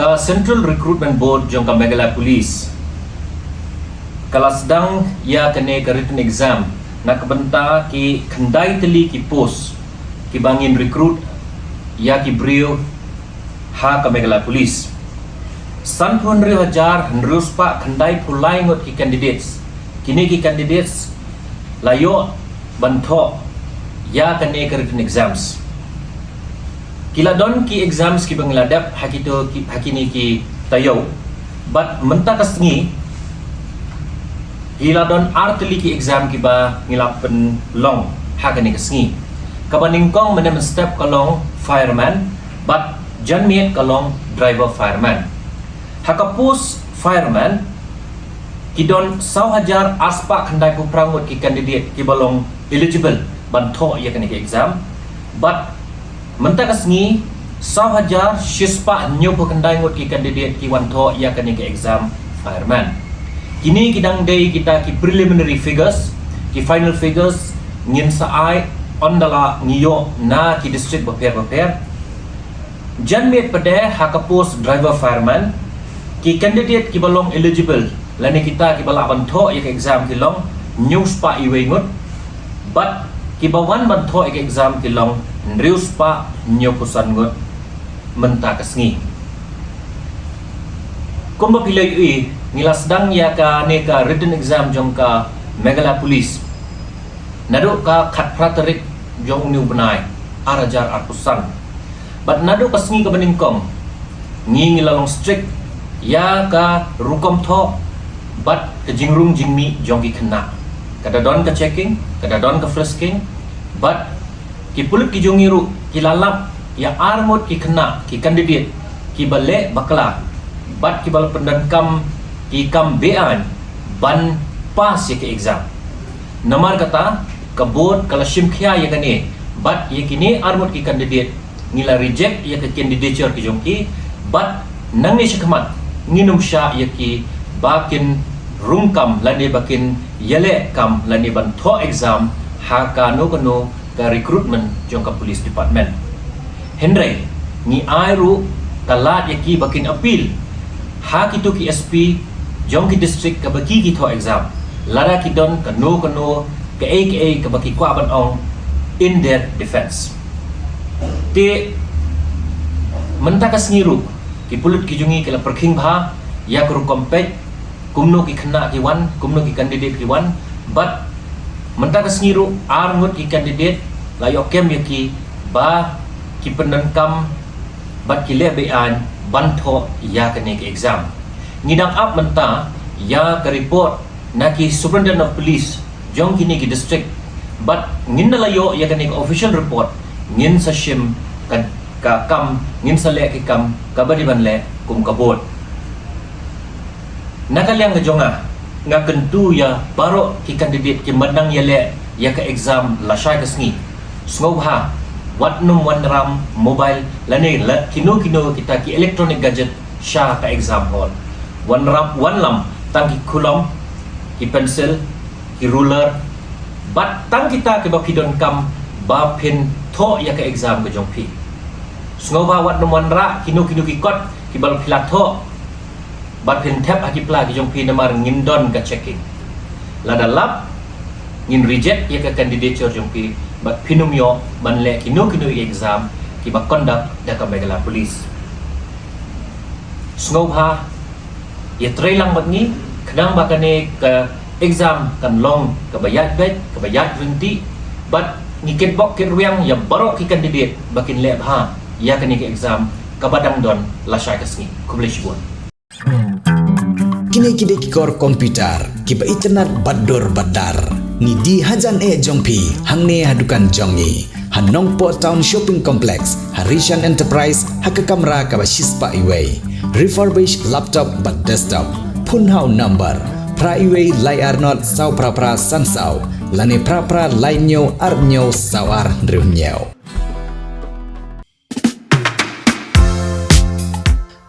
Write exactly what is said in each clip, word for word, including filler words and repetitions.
Ka Central Recruitment Board jong ka Meghalaya Police ka la sdang ïa kane ka written exam na ka bynta ki khyndai tylli ki post kiba ngin recruit ïa ki briew ha ka Meghalaya Police. Sanphew hynriew hajar hynriew spah khyndai phew lai ngut ki candidates. Kine ki candidates la ïoh ban thoh ïa kane ka written exams. Ki la don ki exams kiba ngi la dep ha kito ki, ha kine ki taïew. Bad mynta ka sngi ki la don ar tylli ki exam kiba ngi la pynlong ha kane ka sngi. Kaba nyngkong mynne mynstep ka long fireman, bad janmiet ka long driver fireman. Ha ka post fireman ki don saw hajar ar spah khyndai phew phra ngut ki candidate kiba long eligible ban thoh ïa kane ka exam. Bad mynta ka sngi saw hajar shi spah hynñiew phew khyndai ngut ki candidate ki wan thoh ïa kane ka exam fireman. Kine ki dang dei kita ki preliminary figures, ki final figures ngin sa ai ynda la ngi ïoh na ki district bapher bapher. Janmiet pat de ha ka post driver fireman, ki candidate kiba long eligible lane kita kiba lah ban thoh ïa ka exam ki long hynñiew spah wei ngut, bad kiba wan ban thoh ïa ka exam ki long hynriew spah hynñiew phew san ngut mynta ka sngi. Kumba phi la ïohi, ngi la sdang ïa kane ka written exam jong ka Meghalaya Police naduh ka khatphra tarik jong une u bnai ar hajar arphew san. Bad naduh ka sngi kaba nyngkong ngi, ngi la long strict ïa ka rukom thoh bad ka jingrung jingmih jong ki khynnah. Ka da don ka checking, ka da don ka frisking, bad ki pulit ki jong ngi ruh ki la lap ïa ar ngut ki khynnah, ki candidate kiba leh bakla bad kiba la pyndonkam ki kam be-aiñ ban pass ïa ka exam. Namar kata ka board ka la shim khia ïa kane, bad ïa kine ar ngut ki candidate ngi la reject ïa ka candidature ki jong ki, bad nangne shakhmat ngin ym shah ïa ki ba kin rung kam lane ba kin ïaleh kam lane ban thoh exam ha kano kano ka recruitment jong ka police department. Hynrei ngi ai ruh ka lad ïa ki ba kin appeal ha kito ki S P jong ki district kaba ki, ki thoh exam, lada ki don kano kano kaei kaei kaba ki kwah ban ong in their defense. Te mynta ka sngi ruh ki pulit ki jong ngi ki la pyrkhing bha ïa ka rukom peit kumno ki khynnah ki wan, kumno ki candidate ki wan. Bad mynta ka sngi ruh ar ngut ki candidate la ïoh kem ïa ki ba ki pyndonkam bad ki leh be-aiñ ban thoh ïa kane ka exam. Ngi dang ap mynta ïa ka report na ki Superintendent of Police jong kine ki district. Bad ngin da la ïoh ïa kane ka official report, ngin sa shim ka, ka kam, ngin sa leh ki kam kaba dei ban leh kum ka board. Na ka liang ka jong nga, nga kyntu ïa baroh ki candidate kiba dang ïaleh ïa ka exam lashai ka sngi. Sngewbha wat nym wanrah mobile lane la kino kino kita ki electronic gadget sha ka exam hall. Wanrah, wanlam tang ki kulom, ki pencil, ki ruler, bad tang kita kiba phi donkam ba phin thoh ïa ka exam ka jong phi. Sngewbha wat nym wanrah kino kino ki kot kiba phi la thoh bad phin thep ha ki pla ki jong phi, namar ngin don ka checking. Lada lap, ngin reject ïa ka candidature jong phi bad phin ym ïoh ban leh kino kino ki exam kiba conduct da ka Meghalaya Police. Sngewbha ïatrei lang bad ngi khnang ba kane ka exam kan long kaba ïaid beit, kaba ïaid ryntih, bad ngi kitbok kitrwiang ïa baroh ki candidate ba kin leh bha ïa kane ka exam kaba dang don lashai ka sngi. Khublei shibun. Kine ki dei ki kor computer kiba itynnad bad dur bad dar. Ngi die hajan eh jong phi hangne ha dukan jong ngi ha Nongpoh Town Shopping Complex, ha Rishan Enterprise, ha ka kamra kaba shispah iwei. Refurbish laptop bad desktop. Phone ha u number phra iwei lai ar not saw phra phra san saw lane phra phra lai hynñiew ar hynñiew saw ar hynriew hynñiew.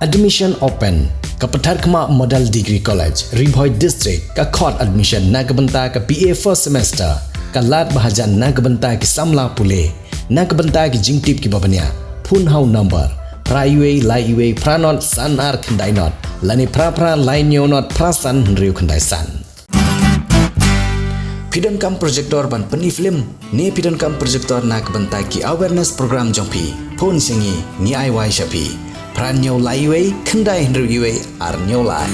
Admission open. Ka Patharkhmah Model Degree College, Ri Bhoi District, ka khot admission na ka bynta ka B A first semester. Ka lad ba hajan na ka bynta ki samla pule, na ka bynta ki jingtip kiba bniah. Phone ha u number phra uwei lai uwei phra not san ar khyndai not lane phra phra lai hynñiew not phra san hynriew khyndai san. Phi donkam projector ban pyni film ne phi donkam projector na ka bynta ki awareness program jong phi? Phone sha ngi, ngi ai wai sha phi. Phra hynñiew lai uwei khyndai hynriew uwei ar hynñiew lai.